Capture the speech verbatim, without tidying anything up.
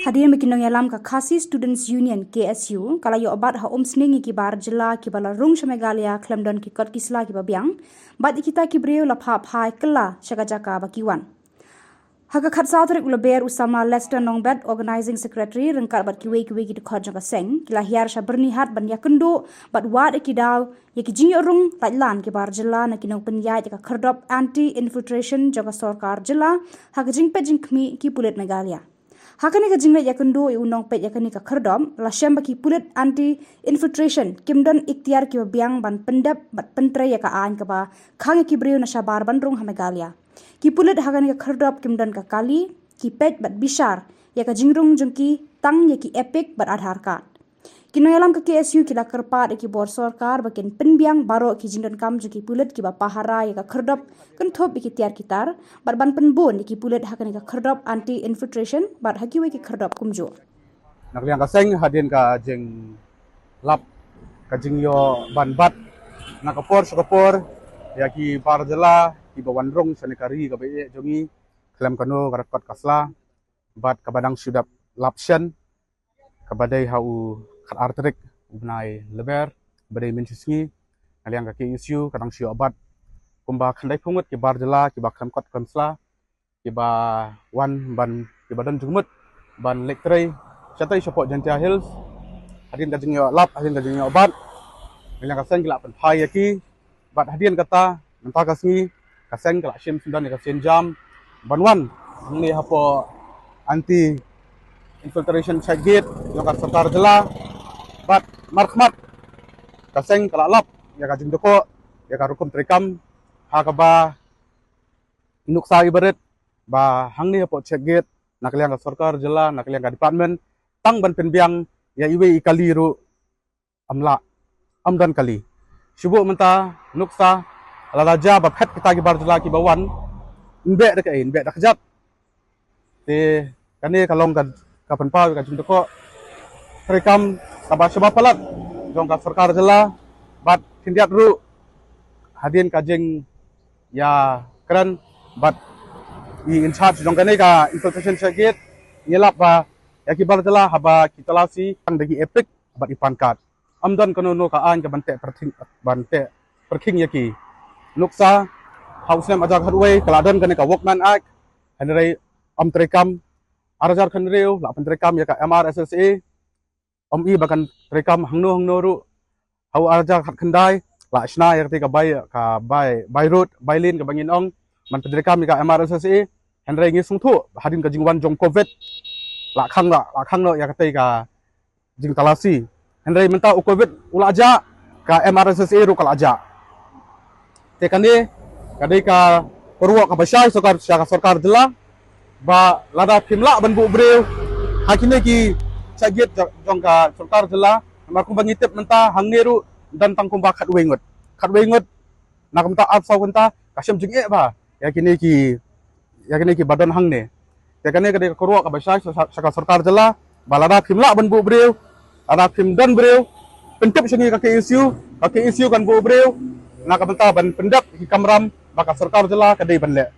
Hadien ba ki nongïalam ka Khasi Students Union, K S U, ka la ïoh bat ha Umsning ïa ki bar jylla kiba la rung sha Meghalaya khlem don ki kot ki sla kiba biang, bad ïa kita ki briew la phah phai kylla sha ka jaka ba ki wan. Ha ka khatsaw tarik u Lber, u samla Lester Nongbet, Organizing Secretary, ryngkat bad kiwei kiwei ki dkhot jong ka seng, ki la hiar sha Byrnihat ban ïakynduh bad wad ïa ki daw ïa ki jingïoh rung lait lan ki bar jylla na ki nongpynïaid ïa ka khyrdop anti infiltration jong ka sorkar jylla ha ka jingpeit jingkhmih ki pulit Meghalaya. Ha kane ka jingleit ïakynduh, ïa u nongpeit ïa kane ka khyrdop la shem ba ki pulit anti infiltration kim don iktiar kiba biang ban pyndep bad pyntrei ïa ka aiñ kaba khang ïa ki briew na shabar ban rung ha Meghalaya. Ki pulit ha kane ka khyrdop kim don ka kali, ki peit bad bishar ïa ka jingrung jong ki tang ïa ki EPIC bad Aadhaar card. Ki nongïalam ka K S U ki la kyrpad ïa ki bor sorkar ba kin pynbiang baroh ki jingdonkam jong ki pulit kiba pahara ïa ka khyrdop, kynthup ïa ki tiar ki tar, bad ban pynbun ïa ki pulit ha kane ka khyrdop anti infiltration bad ha kiwei ki khyrdop kumjuh. Na ka liang ka seng, hadien ka jinglap ka jingïoh ban bat na ka por sha ka por ïa ki bar jylla kiba wan rung shane ka ri kaba ïeit jong ngi khlem kano ka rekod ka sla, bad kaba dang shu dep lap shen, kaba dei ha u khatar tarik u bnai Lber, kaba dei mynta sngi. Na ka liang ka K S U ka dang shu ïoh bat kumba khyndaiphew ngut ki bar jylla kiba khlem kot khlem sla kiba wan ban, kiba don jingmut ban leit trei shatei shapoh Jaintia Hills. Hadien ka jingïoh lap, hadien ka jingïoh bat, na ka liang ka seng ki la pynphai ïa ki. Bad hadien kata, mynta ka sngi, ka seng ka la shim syndon ïa ka sienjam ban wan hangne hapoh anti infiltration check gate jong ka sorkar jylla. Bad markhmat, ka seng ka la lap ïa ka jingdukok ïa ka rukom treikam ha kaba nuksa ibarit ba hangne hapoh check gate, na ka liang ka sorkar jylla, na ka liang ka department, tang ban pynbiang ïa iwei i kali ruh ym lah, ym don kali. Shu buh mynta nuksa, lada jia ba phet kita ki bar jylla kiba wan, ym beh da kaei, ym beh da kjat. Te kane ka long ka, ka pynpaw ïa ka jingdukok treikam kaba shaba palat jong ka sorkar jylla. Bad khyndiat ruh, hadien ka jingïakren bad i in charge jong kane ka infiltration check gate, ngi lap ba ïa ki bar jylla haba ki talasi tang da ki EPIC bad i PAN card, ym don kano kano ka aiñ ka ban teh pyrkhing, ban teh pyrkhing ïa ki. Nuksa, ha u snem ar hajar khatwei ka la don kane ka Workmen Act, hynrei ym treikam. Ar hajar khathynriew la pyntreikam ïa ka M R S S A, ym i ba kan treikam hangno hangno ruh. Ha u ar hajar khatkhyndai la shna ïa katei ka bai, ka bai, bai road, bai lane kaba ngin ong, ban pyntreikam ïa ka M R S S A. Hynrei ngi sngewthuh hadien ka jingwan jong covid, la khang, la, la khang noh ïa katei ka jingtalasi. Hynrei mynta u covid u la jah, ka M R S S A ruh ka la jah. Te kane ka dei ka kyrwoh kaba shai sha ka sorkar jylla, ba lada phim lah ban buh briew ha kine ki check gate jong, jong ka sorkar jylla, namar kumba ngi tip mynta hangne ruh don tang kumba khatwei ngut. Khatwei ngut, na ka bynta arphew saw kynta, ka shem jingeh bha ïa kine ki, ïa kine kiba don hangne. Te kane ka dei ka kyrwoh kaba shai sha, sha, sha ka sorkar jylla, ba lada phim lah ban buh briew, lada phim don briew, pyntip sha ngi ka K S U, ka K S U kan buh briew na ka bynta ban pyndep ki kamram ba ka sorkar jylla ka dei ban leh.